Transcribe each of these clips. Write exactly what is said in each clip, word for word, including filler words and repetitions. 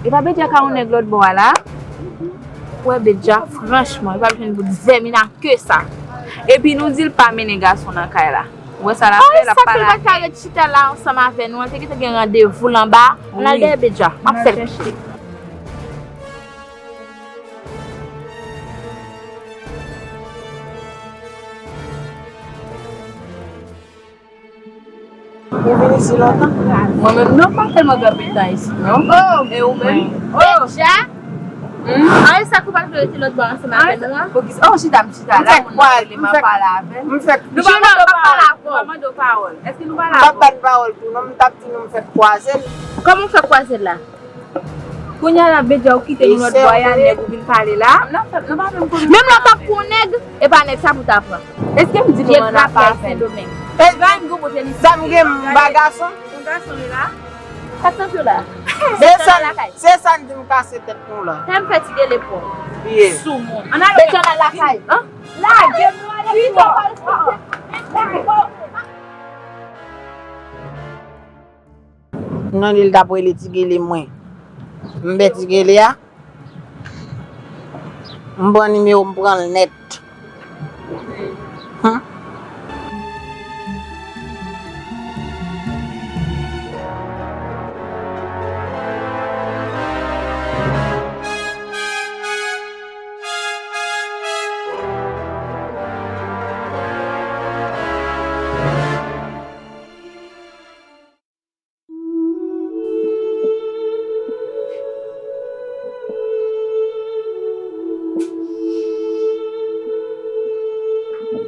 Epa Bedja ka yon nèg lòt bò a la? Ou wè Bedja, franchman, li p ap jwenn bout vèmina ke sa. Epi nou di l pa mennen gason nan kay la. Ou wè sa l ap fè, l ap pale avè. Sa k fè l pa ka ret chita la ansanm avè nou an, te gentan gen randevou l anba. Ann al dèyè Bedja. M ap fè l. Ou vin isi lontan? Mwen menm non, m pa tèlman gen pita isi non. Oh! E ou menm? Oh! Deja? Hmm? An, e sa k ou pa t vle rete lòt bò ansanm avè nou an? Poukisa? Oh, chita, m chita la, moun nan rele m ap pale avè l. M fèk, m fèk. Nou pa mande w pawòl. Nou pa mande w pawòl. Èske nou pale avè w? M p ap bat pawòl tou non, m t ap di nou m fèk kwaze l. Kòman w fèk kwaze l la? Kounye a la, Bedja, ou kite nou lòt bò a, nèg ou vin pale la. Menm lè w t ap pran yon nèg, e pa nèg sa pou w ta pran. Èske m di nou ann apa avè l? Sa m gen, m pa gason? Yon gason li la. Sa k tante w la? Se sa, se sa n di m kase tèt nou la. Fè m fè ti gele pou w. Soumoun. Ann ale. Bedja, ann al lakay. Lage m, nou ale. Nan li l t ap rele ti gele mwen. M bè ti gele a. M pran nimewo m pran l nèt. Hum.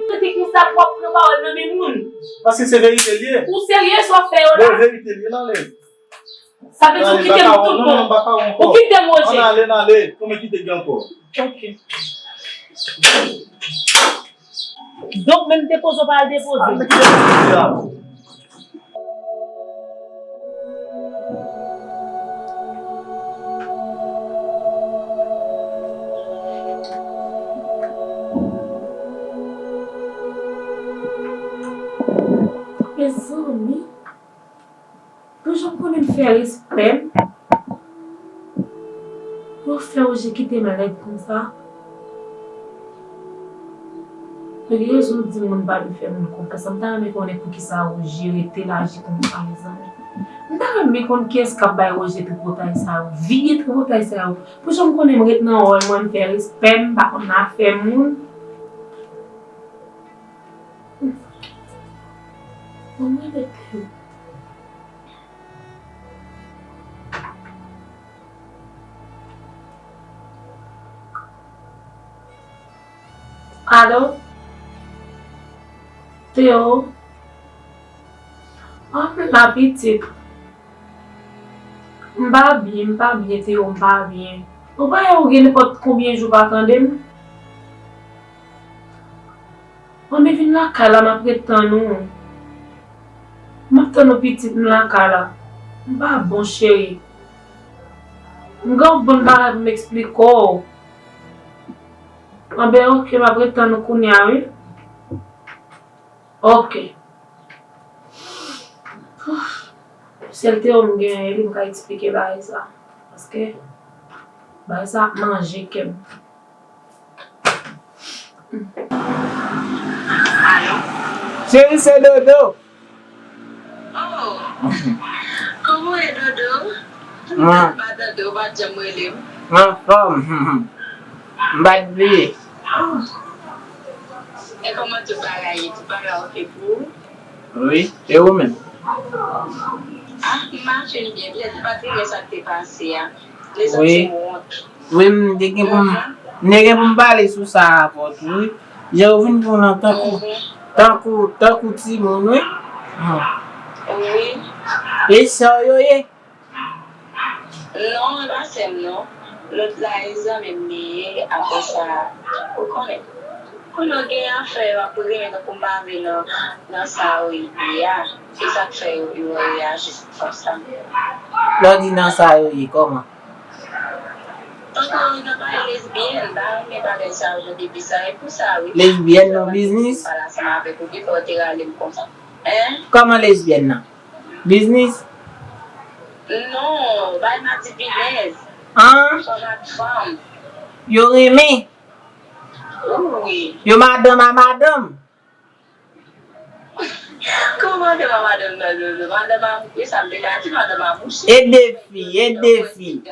Tande konsa pou w ap pran pawòl nan men moun. Paske se verite l ye. Ou serye sa w ap fè yo la? Bon, verite l ye, l anlè. Sa vle di ou kite m tout bon. Ou kite m, Roger. Ann ale, ann ale. Konbyen kite gen ankò? Ok. Donk, menm depoze w pa al depoze. Mezanmi. Pou jan m konnen m fè respè m, pou yo fè Roger kite m lèd konsa. Yo gen rezon di moun pa dwe fè moun konfyans. M ta renmen konnen poukisa Roger rete l aji konsa, mezanmi. M ta renmen konn kiyès k ap bay Roger tripotay sa yo, vye tripotay sa yo. Pou jan m konnen m ret nan wòl mwen, m fè respè m, m pa konn afè moun. Bon, mwen rete. Alo? Théo? An, m la pitit. M pa byen, m pa byen, Théo, m pa byen. Ou pa wè ou gen nenpòt konbyen jou pa tande m? Anben vin lakay la, m ap ret tann ou. M ap tann ou pitit, m lakay la. M pa bon, cheri. M gen yon bann bagay pou m eksplike w. Anben, oke, m ap ret tann ou kounye a, wi. Oke. Sèl Théo m genyen, li m ka eksplike bagay sa. Paske bagay sa ap manje kè m. Cheri, se Dodo. Oh. Kòman w ye, Dodo? Mwen. M pa tande w, ou pa t janm rele m. Mwen anfòm. M pa t bliye. Oh. E kòman tout bagay ye? Tout bagay oke pou ou? Wi, e ou menm? Ah, m mache byen, byen. M pa t renmen sa k te pase a. Wi. Wi, m te gen pou m, m te gen pou m pale sou sa avè w tou, wi. Jan yo vin pran w lan tankou, tankou, tankou timoun, wi. Wi. E sa yo ye? Non, e pa sè m, non. Lòt la, e zanmi m li ye, apre sa, ou konnen. Kounye a w gen afè yo ap rele tankou m pa vle nan, nan sa yo ye a. Se sa k fè yo, yo reyaji konsa. Lè w di nan sa yo ye, kòman? Tankou nan bagay lesbyèn, m pa renmen bagay sa yo jan depi sa, e pou sa, wi. Lesbyèn nan biznis? Pale ansanm avèk ou, ki fè w te rale m konsa? Hein? Kòman lesbyèn nan? Biznis? Non, bay m An? Yo renmen. Yo madanm a madanm. Kòman de madanm nan, Jojo? Madanm a, e sa m te ka di, madanm a mouche. E de fi, e de fi.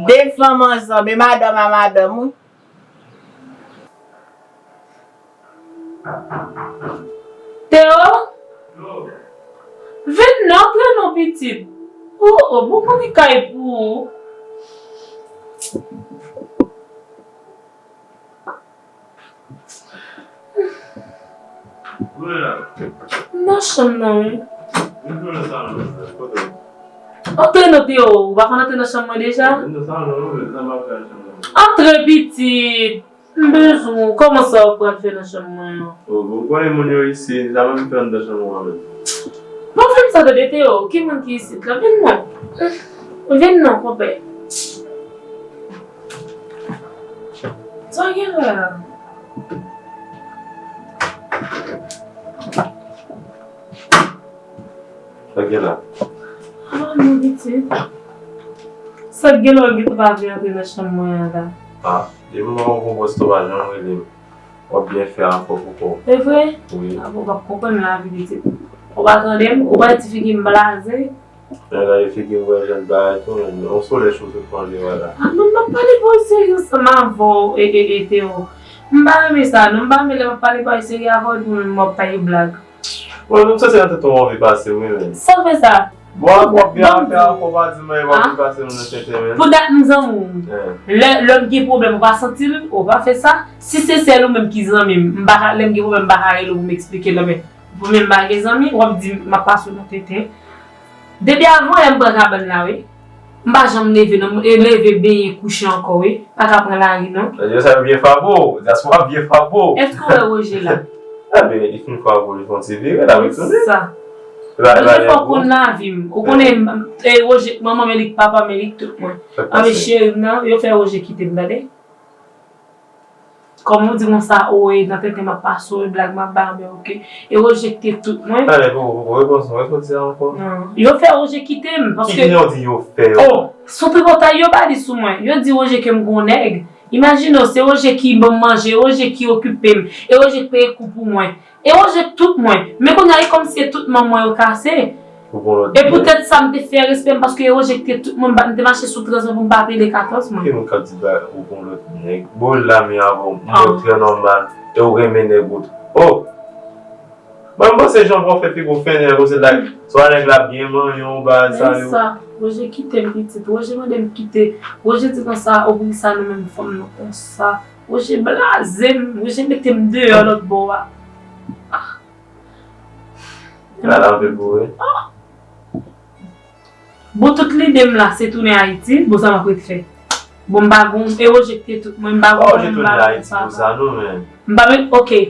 De fanm ansanm, e madanm a madanm, wi. Teo? Vin non, antre non, pitit. O, o, bon, konnen kay pou ou. Nan chanm nan, wi. Antre non, Teo, ou pa konn antre nan chanm mwen deja? Antre, pitit. M bezwen w. Kòman sa w pral fè nan chanm mwen an? O, bon, ou konnen moun yo isit, sa mwen m fè anndan chanm ou an menm. Pa fè m sa tande, Teo. Ki moun ki isit la? Vin non. Vin non, konpè. Sa w gen la? Sa k gen la? Ah, mon pitit. Sa k gen la, w gentan pa vle antre nan chanm mwen an la? Ah, depi mwen wè w konpòs ou pa janm rele m. W ap byen fè afè w pou kò w. E vre? Wi. Ah, bon, w p ap konprann lavi, pitit. Ou pa tande m? Ou pa wè ti figi m blaze? Men gade figi m, wè jan l blaze tou, men yon solèy cho sot pran deyò la. Ah, non, m ap pale pa w serye ansanm avè w, e, e, e, Teo. M pa renmen sa, non, m pa renmen lè m ap pale pa w serye avè w, epi w menm w ap pale blag. Bon, m santi nan tèt ou anvi pase m, wi, men. Sa w fè sa? Bon, w ap byen fè a, fò w pa di m w anvi pase m nan tenten, men. Pou dat m zanmi w. Lè, lè m gen pwoblèm, ou pa santi l, ou pa fè sa. Si se sèl ou menm ki zanmi m, m pa ka, lè m gen pwoblèm, m pa ka rele w pou m eksplike l, non, men. Ou menm pa gen zanmi, w ap di m ap pase w nan tenten. Depi avan yè m pran kabann la, wi. M pa janm leve, non, e leve, benyen, kouche ankò, wi. Pa ka pran lari, non. Yo sa yo byen frape w, dyaspora byen frape w. Èske w wè Roger la? Ebyen, li fin frape w, li fè yon ti vire, l ap retounen. Sa. Roger fò w konn lavi m. Ou konnen, e, Roger, manman m, e li k papa m, e li k tout mwen. Anben, cheri m nan, yo fè Roger kite m, tande. Kòm ou di konsa, o, e nan tenten m ap pase w, e blag m ap bay, anben oke. E Roger kite tout mwen. Talè, pou, pou, pou repons mwen, fò di sa ankò. Non. Yo fè Roger kite m, paske. Ki jan w di yo fè yo? O, se yon tripotay yo ba li sou mwen. Yo di Roger ke m gon nèg. Imajine w, se Roger ki ban m manje, e Roger ki okipe m, e Roger k peye kou pou mwen. E Roger k tout mwen. Men kounye a, e kòmsi e tout manm mwen yo kase. Ou gon lòt nèg. E poutèt sa, m te fè respè m, paske e Roger k te tout mwen, m pa, m te mache sou trèz mwen pou m pa pede katòz mwen. Ki moun k ap di ba ou gon lòt nèg? Bon, l la, men avan, m wè w trè nòmal, e ou renmen nèg ou tou. O! Mwen, m panse jan w fè figi w fennen, kòmsi la, swa nèg la byen manyen w, bagay sa yo. Men sa, Roger kite m pitit, Roger mande m kite, Roger di konsa, o poukisa nou menm fanm nou konsa. Roger blaze m, Roger mete m deyò lòt bò a. Ah. Gade anpil pou ou, wi. Ah. Bon, tout lide m la, se tounen Ayiti, bon, sa m ap ret fè. Bon, m pa gon, e Roger kite tout mwen, m pa gon, m pa gon papa. Pa oblije tounen Ayiti pou sa, non, men. M pa met, oke.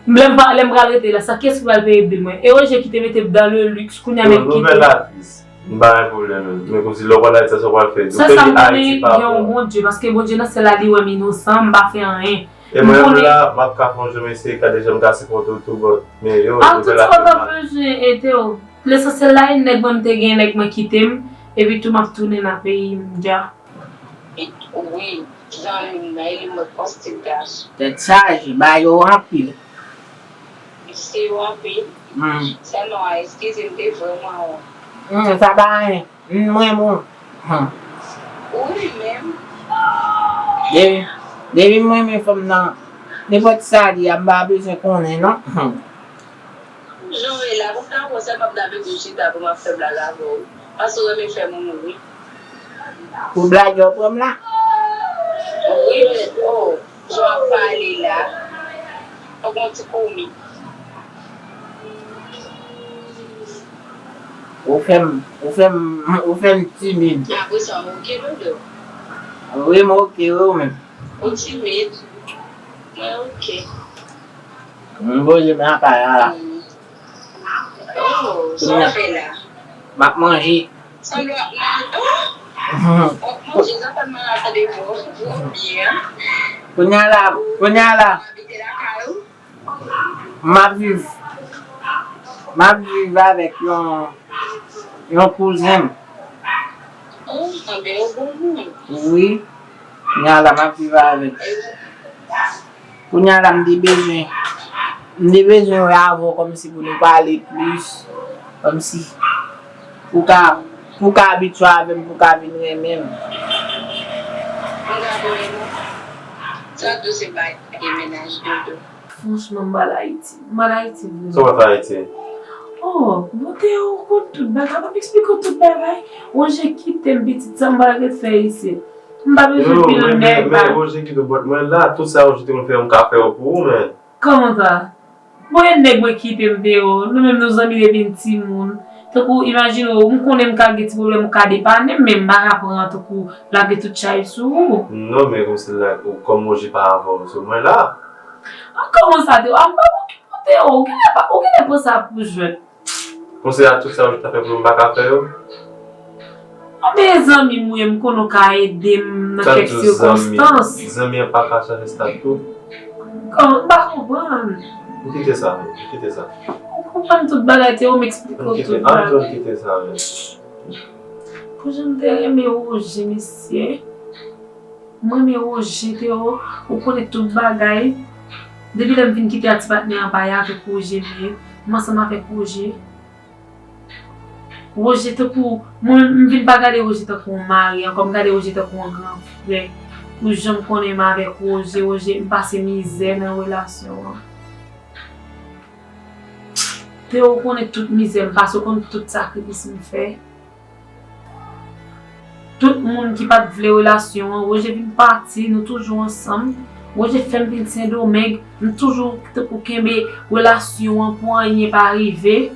Lè m pa, lè m pral rete la, sa, kiyès ki pral peye bil mwen? E Roger ki te mete m dans le luxe, kounye a, men kite. Nouvèl aktris. M pa gen pwoblèm, men kòmsi lè w pral Ayiti, sa w pral fè? Sèl sa m konnen, gen yon Bondye, paske Bondye nan syèl la, li wè m inosan, m pa fè anyen. E mwen menm la, m ap ka fè yon jou, m eseye gade jan m ka sipòte w tou, bon, men yo, yo fè la fè mal. A, tout sa w bezwen, e Teo. Lesansyèl la, e nèg mwen m te gen, nèg mwen kite m, epi tou m ap tounen nan peyi m, dja. Wi, zanmi m nan, e li mwen konsidere. Tèt chaje, ba yo anpil. Se yo anpil. Hmm. Sèlman, eskize m, te vrèman wont. Hmm, sa pa anyen. M renmen w. Hmm. Ou renmen m? Depi, depi m renmen fanm nan, nenpòt sa li a, m pa bezwen konnen, non. Hmm. Jan w ye la, pou m ta wè w sèlman m ta bezwen chita pou m ap fè blag avè w. Paske w renmen fè m ri. Pou blag yo pran m la? Wi, men, o, jan w ap pale la, ou gon ti komik. Ou fè m, ou fè m, ou fè m timid. Apre sa, m oke, Dodo. Wi, m oke, wi, ou menm? Ou timid? Mwen oke. M voye m lakay la. Mm. Oh, sa w fè la? M ap manje. Sanble w ap manje. Oh! W ap manje, sa fè m mal a tande vwa w. Ou byen? Kounye a la, kounye a la. W abite lakay ou? M ap viv, m ap viv avèk yon, yon kouzen m. Oh, anben, ou bon moun. Wi. Kounye a la, m ap viv avèk. Kounye a la, m te bezwen, m te bezwen wè avè w kòmsi pou nou pale plis, kòmsi pou ka, pou ka abitye avè m, pou ka vin renmen m. Mwen gade w, sa tou se bagay mennaj dodo. Franchman, m ba l Ayiti. M ba l Ayiti vre. Sa w ap fè Ayiti? Oh, bon, Théo, ou konn tout bagay. M ap eksplike w tout bagay. Roger kite m, pitit, sa m pral ret fè isit? M pa bezwen pil nèg, men, men Roger kite w, but mwen la, tout sa Roger te konn fè, m ka fè yo pou ou, men. Kòman sa? Bon, e nèg mwen kite m, Théo. Nou menm nou zanmi depi n timoun. Tankou, imajine w, m konnen m ka gen ti pwoblèm, ou ka depann m, men m pa ka pran tankou lage tout chay sou ou. Non, men kòmsi la, ou, kòm Roger pa avè w, so mwen la. Ah, kòman sa, Théo? Ah, m pa okipe w, Théo. Ou genlè pa, ou genlè pran sa pou jwèt. Konsèy a tout sa ou ta fè pou yo, m pa ka fè yo? Anben, zanmi m ou ye, m konnen w ka ede m nan kèk sikonstans. Zanmi an pa ka chanje statut. Kòman? M pa konprann. M kite sa, men, m kite sa. Ou konprann tout bagay, Théo, m eksplike w tout bagay. Ann kite sa, men. Pou jan m te renmen Roger, mesye. Mwen, men Roger, Théo, ou konnen tout bagay. Depi lè m fin kite a ti patnè an pa ye avèk Roger m ye. M ansanm avèk Roger. Roger tankou, mwen, m vin pa gade Roger tankou yon mari ankò, m gade Roger tankou yon gran frè. Pou jan m konnen m avèk Roger, Roger, m pase mizè nan relasyon an. Théo, ou konnen tout mizè m pase, ou konn tout sakrifis m fè. Tout moun ki pa t vle relasyon an, Roger vin pati, nou toujou ansanm. Roger fè m vin Sendomeng, m toujou tankou kenbe relasyon an pou anyen pa rive.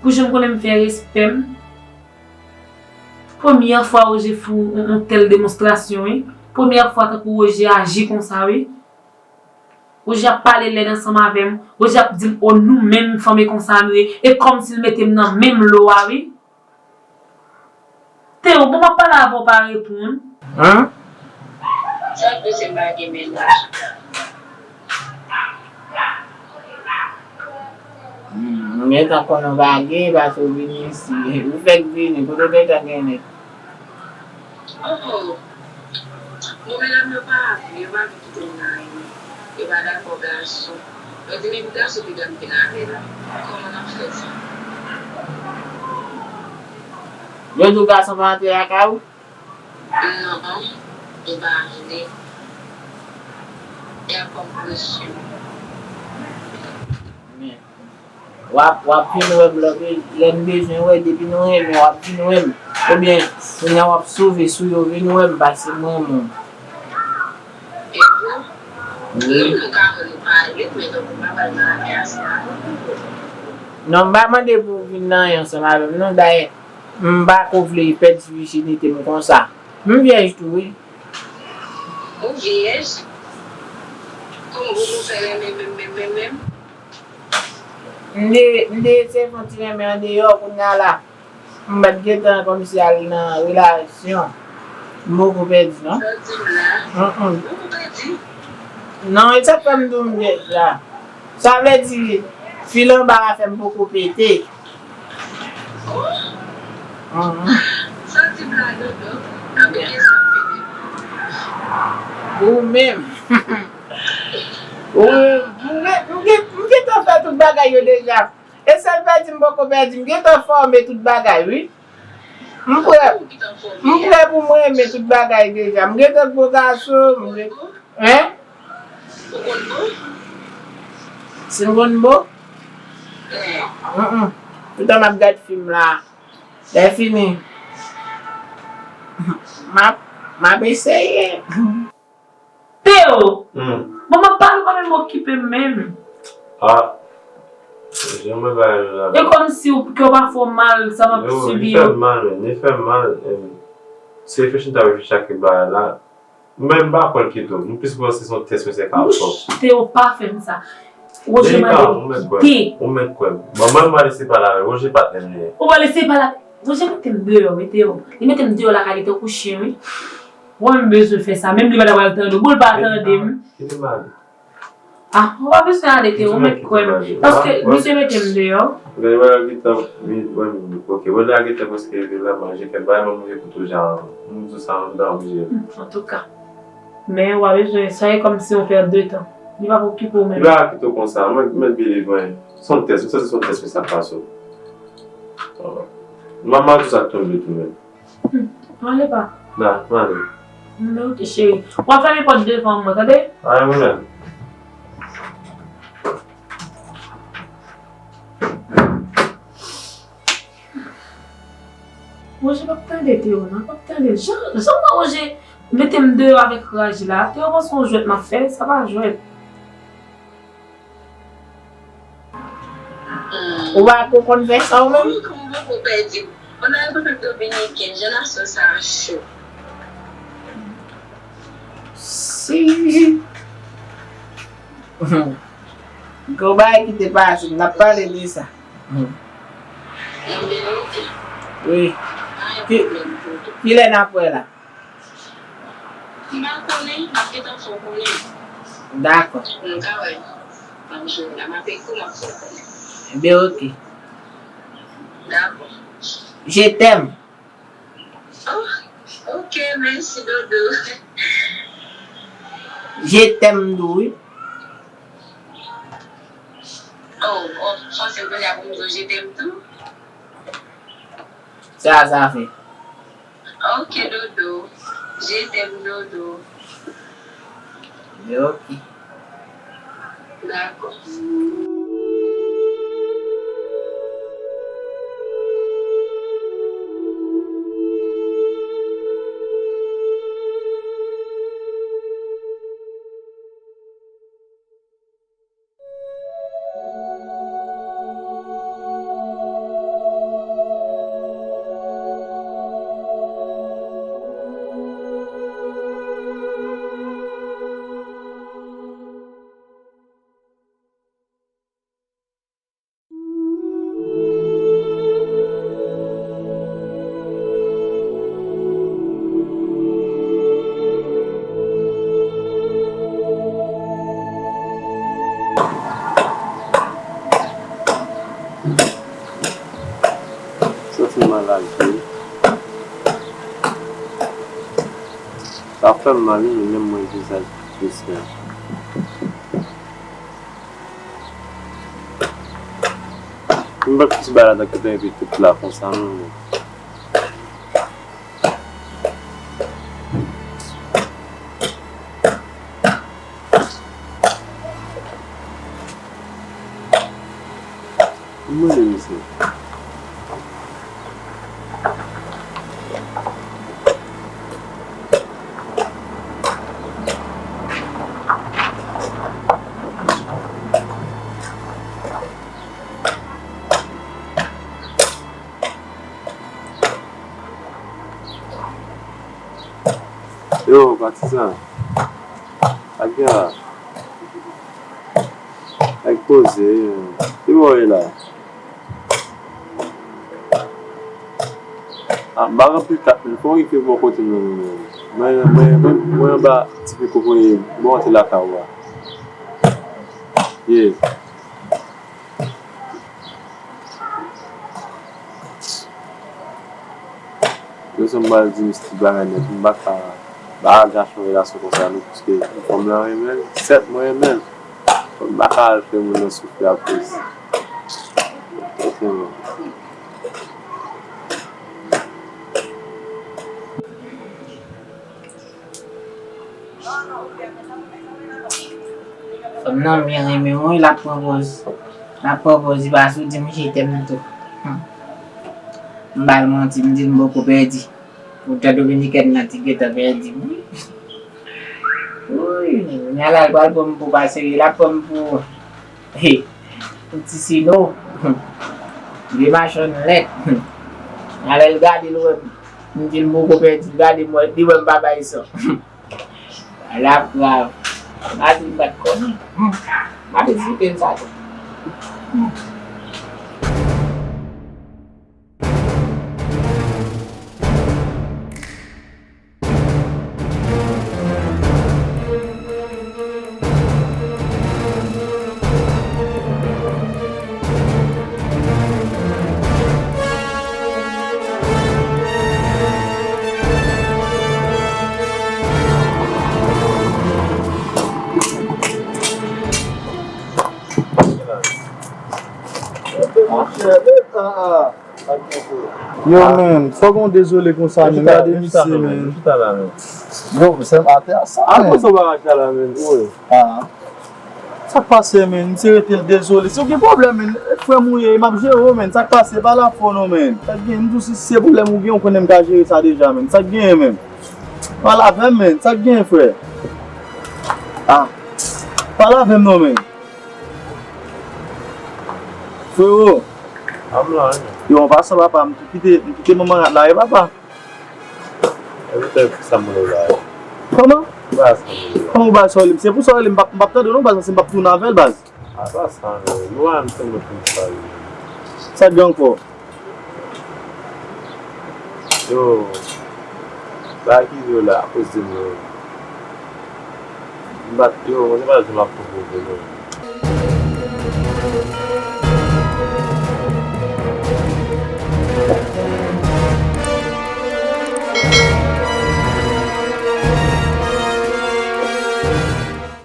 Pou jan m konnen m fè respè m. Premyè fwa Roger fè yon, yon tèl demonstrasyon, wi. Premyè fwa tankou Roger aji konsa, wi. Roger ap pale lèd ansanm avè m. Roger ap di m, o, nou menm fanmi konsa nou ye. E kòmsi l mete m nan menm lo a, wi. Théo, bon, m ap pale avè w, pa reponn. Hein? Sa k pase m pa gen mennaj? Hmm, m gentan konnen w pa gen, paske w vini isi. Ou fèk vini, kote w gentan gen nèg? Oh, bon, medam yo pa vle, yo pa vle kite m nan anyen. Yo pa dakò gason. Yo di menm gason ki dam ki lave la. Kòman n ap fè sa? Yo di w gason pa antre lakay ou? Non, yo pa vle. Y ap pran presyon. Men, w ap, w ap vin wè m lè, lè m bezwen wè, depi nou renmen, w ap vin wè m. Oubyen, kounye a w ap sove sou yo, vin wè m, paske m renmen w. Wi. Non, m pa mande pou w vin nan anyen ansanm avè m, non, dayè. M pa ko vle pèdi vijinite m konsa. M vyèj tou, wi. Ou vyèj? Kòman pou nou fè renmen menm, menm, menm, menm? M de, m de se fon ti renmen andeyò kounye a la. M pa t gentan kòmsi al nan relasyon. M poko pèdi, non. Sa w di m la? Mm, mm. Ou poko pèdi? Non, e sa k fè m di w m vyèj la. Sa vle di, fil anba a fè m poko pete. Mhm. Sa w di m la, Dodo? Anpil respè pou ou. Ou menm. Ou menm. M gen, m gen, m gentan fè tout bagay yo deja. E sèl pèdi m poko pèdi, m gentan fòme tout bagay, wi. M prè, m prè pou mwen renmen tout bagay deja. M gentan gwo gason, m gen, hein? Ou konn bon? Si m konn bon? Mm, mm. Toutan m ap gad fim la. Lè fini, m ap, m ap eseye. Teo! Hmm. Bon, m ap pale, ou pa menm okipe m menm. Ah. Jan mwen bagay yo la. E kòmsi w, kè w pa fè w mal, sa m ap sibi yo. Yo, li fè m mal, men. Li fè m mal, em, se reflechi m t ap reflechi ak bagay la. Mwen, m pa kwè l kite w. M plis kwè se yon tès mesye ka fè w. Teo, pa fè m sa. Roger mande m kite. Ou mèt kwè m. Bon, mwen, m prale separe avè l. Roger patnè m li ye. Ou prale separe avè l? Roger mete m deyò, wi, Teo. Li mete m deyò lakay li tankou chen, wi. Wè, m bezwen fè sa. Menm li pa ta pral tande w. Bon, l pa tande m. Kite m ale. Ah, ou pa bezwen ale, Teo, ou mèt kwè m. Paske misye mete m deyò. Gade, wè, l gentan, wi, wè, ok, wè, l gentan prèske rive la, manje fèt, bagay manje kout ou jan, m di w sa anndan, oblije. Hmm, antouka. Men w a bezwen, sa e kòmsi yon pèt de tan. Li p ap okipe w menm. Li pa okipe w konsa, mwen mèt believe mwen. Se yon tès, m santi se yon tès mesye ap pase w. M ap mal tou sa k tonbe tou menm. Hmm, pale pa. Nah, m ale. Men oke, cheri. W ap fèmen pòt devan mwen, tande? Ay, mwen menm. Roger p ap tande Théo non, p ap tande l. Jan, jan mwen Roger mete m deyò avèk raj la, Théo panse yon jwèt m ap fè, sa pa jwèt. Ou pa ko konn fè sa ou menm? Wi, kòm poko pèdi. Pandan Repiblik Dominiken, jan nasyon sa a cho. Si. Gon bagay ki te pase, n ap pale de sa. Wi. Ki, kilè n ap wè la? M pa konnen, m ap gentan fè w konnen. Dakò. Nou ka wè. M ap jwenn la, m ap ekri w, m ap fè w konnen. Ebyen, oke. Dakò. Je t'aime. Oh, oke, mèsi, Dodo. Je t'aime tou, wi. Oh, oh, panse kounye a pou m di w je t'aime tou? Sa, sa fè. Ok, Dodo. Je t'aime, Dodo. Ok. Dakò. Santi m malad wi. Sa fè m mal wi, menm mwen vizaj Christian. M pa plis bay ladan ki te envite tout la konsa non. Mwen menm isi. Yo, patizan. Ak gen la. Ak poze. Ki bò w ye la? A, m pa ranpli kat mwen. Fò w rive bò kote mwen, mwen menm. Mwen, mwen, mwen, mwen anba ti piko kote bò antre lakay ou a. Ye. Yo se m pral di mistik bagay nèt, m pa ka ba gason relasyon konsa non, paske fanm lan renmen l, sèt mwen renmen l. M pa ka al fè moun nan soufri akoz. Ok, non. Fanm nan byen renmen w wi, l ap pran pòz. L ap pran pòz, li pa sou di m je t'aime tou. Hmm. M ba l manti, m di l m poko pèdi. Poutan dominikèn nan te gentan pèdi m wi. Wouy, kounye a la l pral pran m pou pa serye, l ap pran m pou Hey, yon ti sino. Vye machann lèt. Alè l gade l wè m, m di l m poko pèdi, l gade m wè, li wè m pa bay san. Ala grav. M pa di m pa t konnen. M ap esplike l sa tou. Yo, men, fò gon dezole konsa, men, gade misye, men. Yo, se atè a sa, men. Al pran sa w pa ka la, men. Sa k pase, men? Misye rete l dezole. Si w gen pwoblèm, men, frè m ou ye, m ap jere w, men. Sa k pase? Pale avè non, men. Sa k gen? M di w si se pwoblèm ou gen, ou konnen m ka jere sa deja, men. Sa k gen, men? Pale avè m, men. Sa k gen, frè? Ah. Pale avè m non, men. Frewo. Yo, an pasan, papa, m kite, m kite manman rat la, e papa. E poutèt sa m rele w la. Kòman? Kòman w ba sa w rele m? Se pou sa w rele m, m p ap, m p ap tande w non, baz, paske m p ap tounen avè l, baz. A pa sa, men. Nou pa menm se mwen ki m pale. Sa k gen ankò? Yo, ba akize yo la, akoz de mwen. M pa t, yo, mwen se pa di m ap pran pwoblèm, non.